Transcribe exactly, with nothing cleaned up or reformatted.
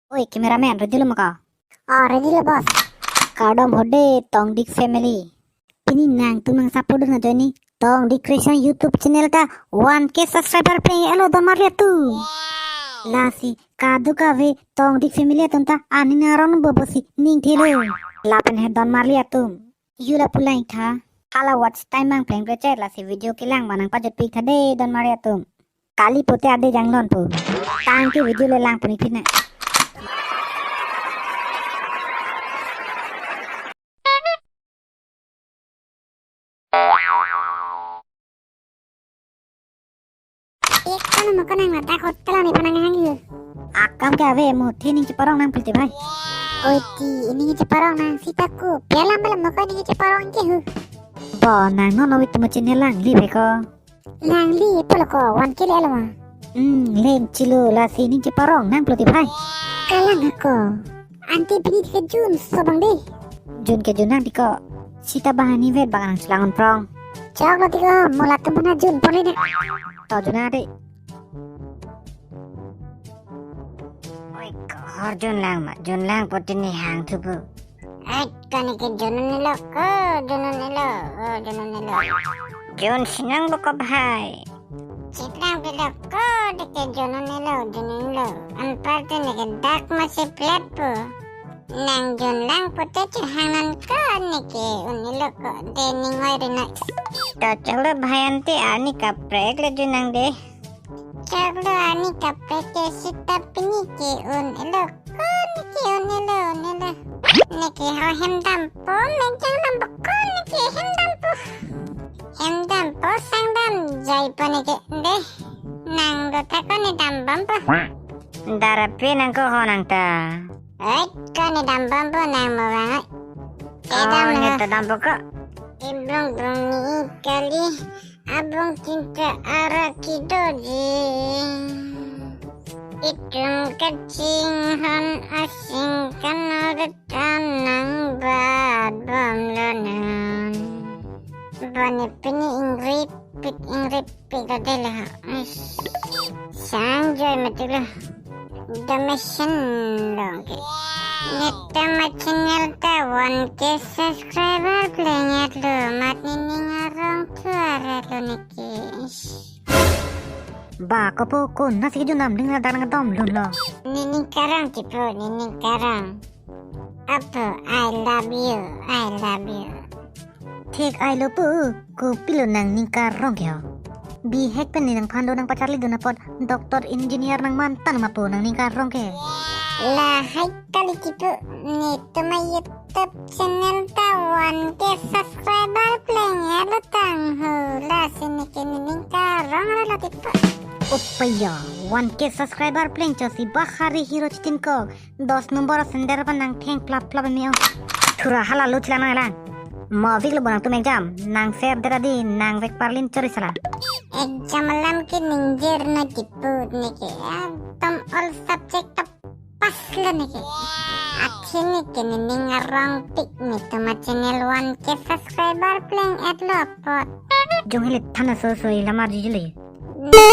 Oi, cameraman, ready lo ma ko? Oh, ready lo, boss. Kardom ho de, Tongdik family. Pini nangtum nang support dun ajoine Tongdik Creation YouTube channel ta one K subscriber pleng-etlo, don marli atum. Lasi kadokave Tongdik family atum ta aning arong bobosi ning thelo. Lapen he don marli atum, yu lapu lang tha. Hala watch time mang pleng plechet, lasi video kelang ma nangpajutpik tha de, don marli atum. Kali pote ade janglonpo. Tangke video le lang puni phina. Ek kanu mo ko nang mata hotel ni panang hang yu. Akam ke ave mo, the ning cheparong nang pulote bhai. Oi ti, ining cheparong nang sita ko. Pialam bela mo ko ining cheparong ke hu. Bo nang non ove ti mo channel langli bhai ko. Langli pulo ko, one K le-etlo ma? Hmm, leng chilo, lasi ning cheparong nang pulote bhai. Kalang ako. Ante pini ke June so bang de. June ke June nang ti ko. Sita bahani vet bang nang chelang-un prong. Choklo ti ko, mo latum mana June pon le ne. To June de. Oi ko, hor June lang ma, June lang pote ne hang thupo. Ai, kani ke June un-elo ko, June un-elo, oh, June un-elo. June si nang bo ko bhai. Chit lang pilo ko, de ke June un-elo, June un-elo. Anpar te ne ke dak ma si flat po. Nang June lang pote chehang non ko, ne ke un-elo ko, de ning oi ri noi. To choklo bhai, ante arni kaprek le June nang de. Choklo arni kaprek ke sita pini ke un-elo ko, ne ke un-elo, un-elo. Ne ke ho hem dampo, mejang dampo ko, ne ke hem dampo. Hem dampo, sang dam jaipo ne ke de. Nang do tha ko ne dambompo. Darape nang ko ho nang ta. Oi, ko ne dambompo nang mo bang oi. Kedam ne ho. Ta dampo ko. Ibrong brong ni kali. Abong kinta arak kedoji. Itum kachinghon asing kan retan nang bat bom lonan. Bone pini ingripik ingripik lo de le ha. Ish. Sang joy mati lo. Damesen long ke. Netum a-channel ta one K subscriber pleng-etlo, mat nening arong thu arat lo ne ke. Ba kopo, konatsi kejun nam ning ladak nangdom lun lo. Nening karong tipo, nening karong. Apo, I love you, I love you. Thek ai lo pu, kopilo nangning karong ke ho. Bihek pen ne nangphan do nangpacharli dun apot doctor engineer nangman tang ma pu nangning karong ke. Lahai kali kipu, netum a-YouTube channel ta one K subscriber pleng-etlo tang ho, lasi ne ke nening karong lo kipu. Upaya, one K subscriber pleng cho si bahari hero chitin ko. Dos number sender pa nang theng plap plap me o. Thura hala lo chilang nang lang. Mo vik lo bo nangtum exam. Nang ser dera di nang vek parlin chori sala. Exam alam ke ningjer na tiput ne ke. Ekdom all subject ta pass lo ne ke. Athe ne ke nening arong tik netum a-channel one K subscriber pleng-etlo apot. Jong hele thana so so lamar jijile. Ne